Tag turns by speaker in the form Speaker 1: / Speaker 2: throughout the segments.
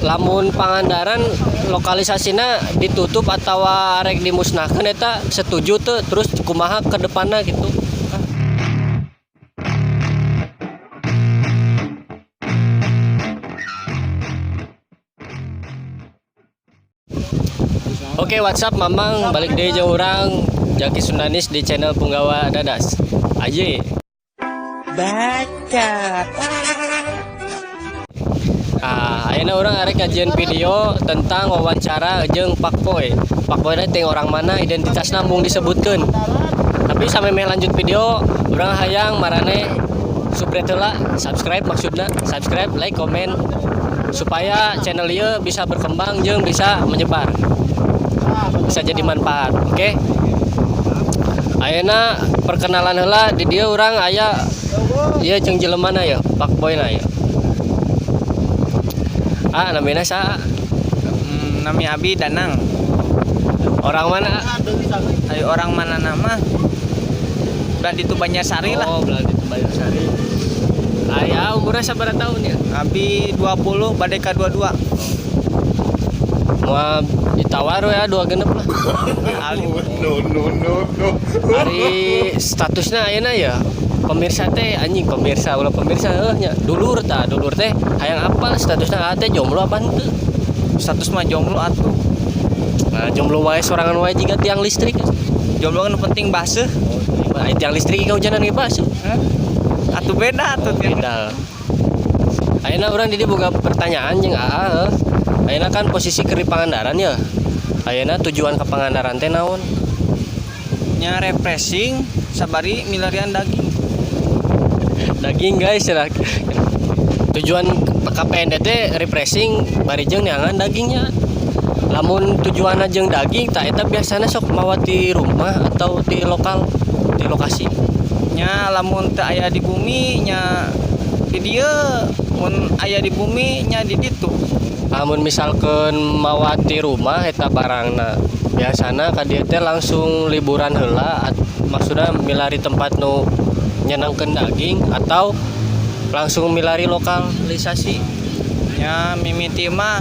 Speaker 1: Lamun Pangandaran lokalisasina ditutup atau arek dimusnahkan eta setuju tuh, terus kumaha ke depannya gitu? Oke, what's up Mamang, balik deui jeung urang Jaki Sundanis di channel Punggawa Dadas. Aye.
Speaker 2: Baca.
Speaker 1: Ah, ayeuna urang arek ngajieun video tentang wawancara jeung Pak Boy. Pak Boy teh orang mana, identitasna mung disebutkeun. Tapi sampai meh lanjut video, urang hayang maraneh subscribe heula, subscribe maksudna, subscribe, like, komen supaya channel ieu bisa berkembang jeung bisa menyebar. Bisa jadi manfaat, oke? Ayeuna perkenalan heula, di dieu urang aya ieu jeung jelemana ya, Pak Boy na ya. Ah, namanya sa?
Speaker 2: Nami abi Danang.
Speaker 1: Orang mana?
Speaker 2: Ayo, orang mana nama? Belah itu Banjarsari lah.
Speaker 1: Oh, belah itu Banjarsari. Aya umurnya sabaraha tahun ya?
Speaker 2: Abi 20 bade ka 22.
Speaker 1: Mau ditawar ya 26 lah.
Speaker 2: Alim.
Speaker 3: No, no, no, no.
Speaker 1: Ari statusnya ayeuna ya, pemirsa teh, anjing, pemirsa ulah, pemirsa heuh nya, dulur tah, dulur teh hayang apal statusna teh jomblo apa henteu?
Speaker 2: Status mah jomblo atuh.
Speaker 1: Nah, jomblo wae sorangan wae jiga tiang listrik.
Speaker 2: Jomblo kan penting baseuh.
Speaker 1: Oh, ai tiang listrik kahujanan ge baseuh.
Speaker 2: Hah? Atuh beda atuh
Speaker 1: Oh,
Speaker 2: tiang.
Speaker 1: beda. Ayeuna urang di dieu boga pertanyaan jeung AA heuh. Ayeuna kan posisi keur di Pangandaran ya. Ayeuna tujuan ke Pangandaran teh naon?
Speaker 2: Nya refreshing sabari milarian daging.
Speaker 1: Daging, guys ya. Tujuan KPND teh refreshing bari jeung neangan dagingnya. Lamun tujuanna jeung daging tak, eta biasanya sok mawa di rumah atau di lokal, di lokasi?
Speaker 2: Nya lamun teu aya di bumi nya di dieu, mun aya di bumi nya di ditu.
Speaker 1: Lamun misalkan mawa di rumah eta barangna, biasana ka dieu teh langsung liburan heula, maksudnya milari tempat nu nyenangkeun daging atau langsung milari lokalisasi?
Speaker 2: Nya mimiti mah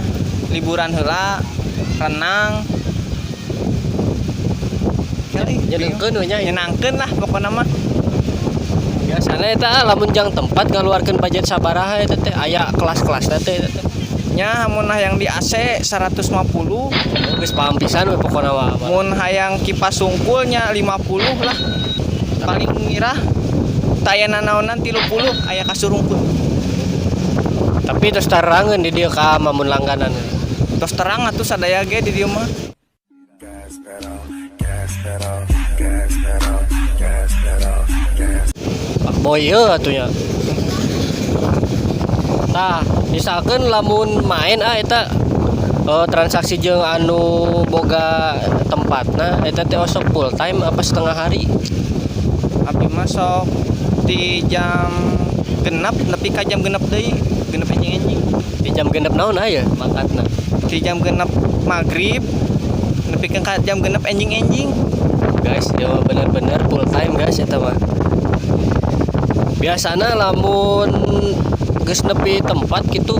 Speaker 2: liburan heula, renang. Kali
Speaker 1: nyenengkeun we nya.
Speaker 2: Nyenangkeun lah pokokna mah.
Speaker 1: Biasana eta lamun jang tempat ngaluarkeun budget sabaraha eta teh, aya kelas-kelasna teh eta teh?
Speaker 2: Nya mun hayang di AC 150.
Speaker 1: Geus paham pisan we pokona mah.
Speaker 2: Mun hayang kipas sungkulnya 50 lah. Paling mirah teu aya nanaonan 30, aya kasur rungkut.
Speaker 1: Tapi terus tarangeun di dieu ka mamun langganan?
Speaker 2: Tos terang atuh sadaya ge di dieu mah.
Speaker 3: Gas pedal, gas pedal, gas pedal, gas pedal, gas.
Speaker 1: Pak Boy heuh atuh nya. Tah, misalkan lamun main ah eta transaksi jeung anu boga tempatna eta teh osok full time apa setengah hari?
Speaker 2: Abi mah sok di jam 6 nepi ka jam 6 deui, 6 enjing-enjing.
Speaker 1: Di jam 6 naon aya mangkatna?
Speaker 2: Di jam 6 maghrib nepi ka jam 6 enjing-enjing.
Speaker 1: Guys, dia mah bener-bener full time, guys, eta mah. Biasana lamun geus nepi tempat gitu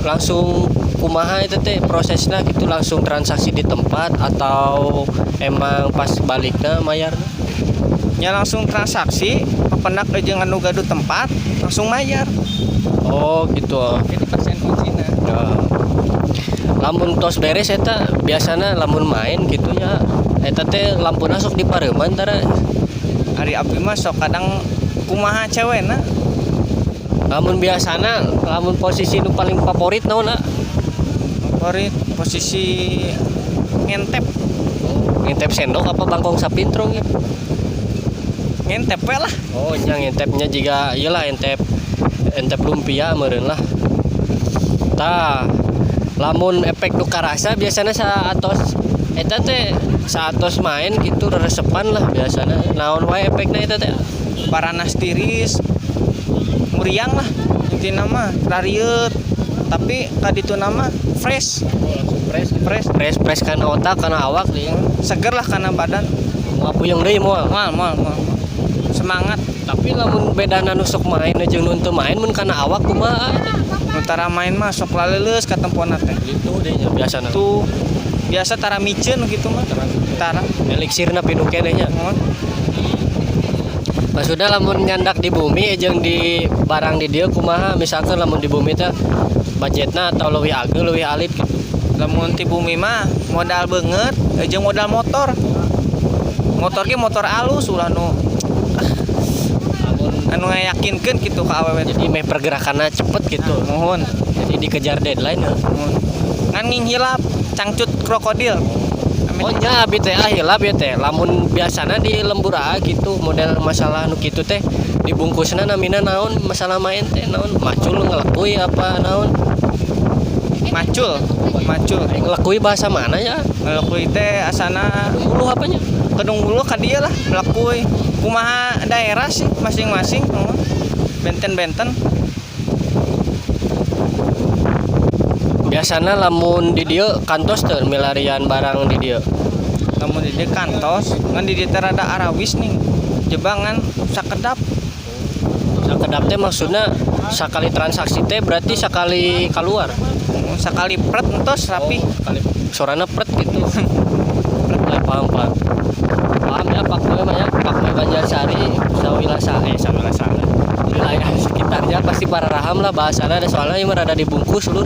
Speaker 1: langsung kumaha itu teh prosesnya gitu, langsung transaksi di tempat atau emang pas baliknya mayar?
Speaker 2: Nya langsung transaksi, pependak jeung anu gaduh tempat langsung mayar.
Speaker 1: Oh gitu.
Speaker 2: Jadi pasien kuncina.
Speaker 1: Ya. Lamun tos beres eta biasana lamun main gitu ya, eta teh lampuna sok dipareuman tara?
Speaker 2: Ari abdi mah sok kadang kumaha cewena.
Speaker 1: Lamun biasana lamun posisi nu paling favorit naon, ah?
Speaker 2: Favorit posisi ngentep.
Speaker 1: Ngentep sendok apa bangkong sapintrong ya?
Speaker 2: Ngentep we lah.
Speaker 1: Oh nya ngentepnya juga iyalah, entep entep lumpia meureun lah. Tah, lamun efek nu karasa biasanya saatos eta teh, saatos main gitu resepan lah, biasanya naon wae efekna eta teh?
Speaker 2: Paranas tiris, muriang lah intina mah, rarieut, tapi kadituna mah fresh.
Speaker 1: Oh, langsung fresh.
Speaker 2: Fresh.
Speaker 1: Fresh fresh kana otak, kana awak deui.
Speaker 2: Seger lah kana badan.
Speaker 1: Moal puyeng deui moal?
Speaker 2: Moal, moal, moal, semangat.
Speaker 1: Tapi lamun bedana nu sok main jeung nu teu main mun kana awak kumaha eta?
Speaker 2: Nu tara main mah sok laleuleus katempona teh.
Speaker 1: Gitu deh nya biasana.
Speaker 2: Tuh biasa tara miceun gitu mah. Tara.
Speaker 1: Eliksirna pinuh keneh nya.
Speaker 2: Muhun.
Speaker 1: Maksudnya lamun nyandak di bumi jeung di barang di dieu kumaha, misalkan lamun di bumi teh budgetna atau leuwih ageng, leuwih alit gitu.
Speaker 2: Lamun ti bumi mah modal beungeut jeung modal motor. Motor ge motor alus, ulah nu
Speaker 1: Lamun
Speaker 2: anu ngayakinkeun kitu ka awewe teh.
Speaker 1: Jadi meh pergerakannya cepet gitu.
Speaker 2: Muhun.
Speaker 1: Jadi dikejar deadline ya.
Speaker 2: Muhun. Ngan nginghilap cangcut krokodil. Amit.
Speaker 1: Oh nya, abi teh ah hilap ya teh. Lamun biasana di lembur ah gitu model masalah nu kitu teh dibungkusna namina naon, masalah main teh naon, macul, ngelekui, apa naon?
Speaker 2: Macul, macul.
Speaker 1: Eh, ngelekui bahasa mana ya?
Speaker 2: Ngelekui teh asana
Speaker 1: Bulu apanya?
Speaker 2: Kedung bulu ka dieu lah melekui. Kumaha daerah sih masing-masing, muhun. Benten-benten.
Speaker 1: Biasana lamun di dieu kantos teu milarian barang di dieu?
Speaker 2: Lamun di dieu kantos, ngan di dieu teh rada arawis nih. Jebangan sakedap.
Speaker 1: Sakedap teh maksudna sakali transaksi teh berarti sakali keluar?
Speaker 2: Sakali pret entos rapi.
Speaker 1: Oh, kali sorana pret gitu. Pret ya, paham, paham. Paham ya Pak Boy mah ya, Pak Boy Banjarsari, sawilasa eh sawilasa. Wilayah sekitarnya pasti pararaham lah bahasana ada, soalnya ini mah rada dibungkus lur.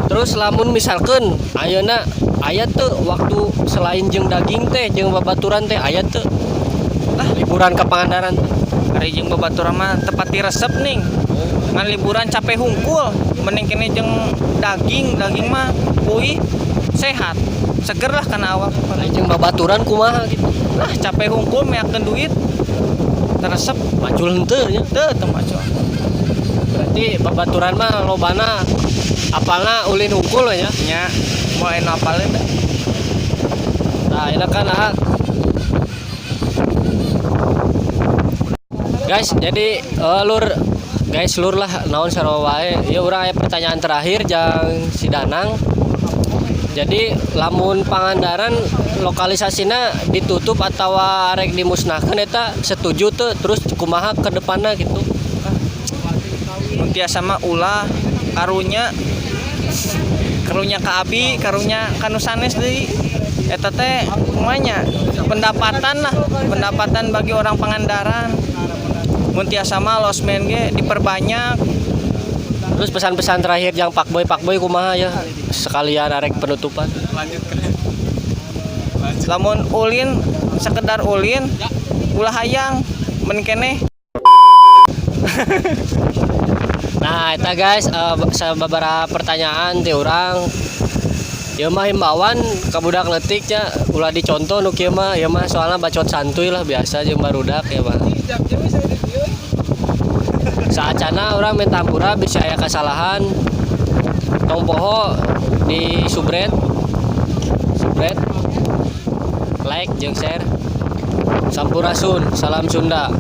Speaker 1: Terus lamun misalkan ayeuna aya teu waktu selain jeung daging teh jeung babaturan teh, aya teu
Speaker 2: Lah.
Speaker 1: Liburan ke Pangandaran?
Speaker 2: Ari jeung babaturan mah tepat resep nih. Ngan liburan capek hungkul, mending kene jeung daging, daging mah kuih sehat. Seger lah kana awak.
Speaker 1: Lain jeung babaturan kumaha gitu?
Speaker 2: Lah, capek hungkul meakeun duit. Teresep.
Speaker 1: Macul henteu nya?
Speaker 2: Teu, teu macul.
Speaker 1: Berarti babaturan mah lobana apalna ulin hungkul we nya.
Speaker 2: Nya, mulai nu apaleun dah.
Speaker 1: Nah, ini kan ah. Guys, jadi lur, guys, lur lah naon sarua wae. Ya urang aya pertanyaan terakhir jang si Danang. Jadi lamun Pangandaran lokalisasina ditutup atau arek dimusnahkan eta setuju tuh, terus kumaha ke depanna gitu?
Speaker 2: Mun tiasa mah ulah, karunya, karunya ka abi, karunya ka nu sanes deui. Eta teh kumanya pendapatan lah, pendapatan bagi orang Pangandaran. Mun tiasa mah losmen ge diperbanyak.
Speaker 1: Terus pesan-pesan terakhir yang Pak Boy, Pak Boy kumaha ya? Sekalian arek penutupan.
Speaker 2: Lamun ulin sekedar ulin ulah hayang men keneh.
Speaker 1: Nah, eta guys, beberapa pertanyaan ti urang. Ieu mah himbauan ka budak leutik nya, ulah dicontoh nu kieu mah, ieu mah soalna bacot santuy lah biasa jeung barudak ya mah. Saacana urang minta hampura bisa aya kesalahan. Tong poho di subscribe, subscribe, like jeung share. Sampurasun, salam Sunda.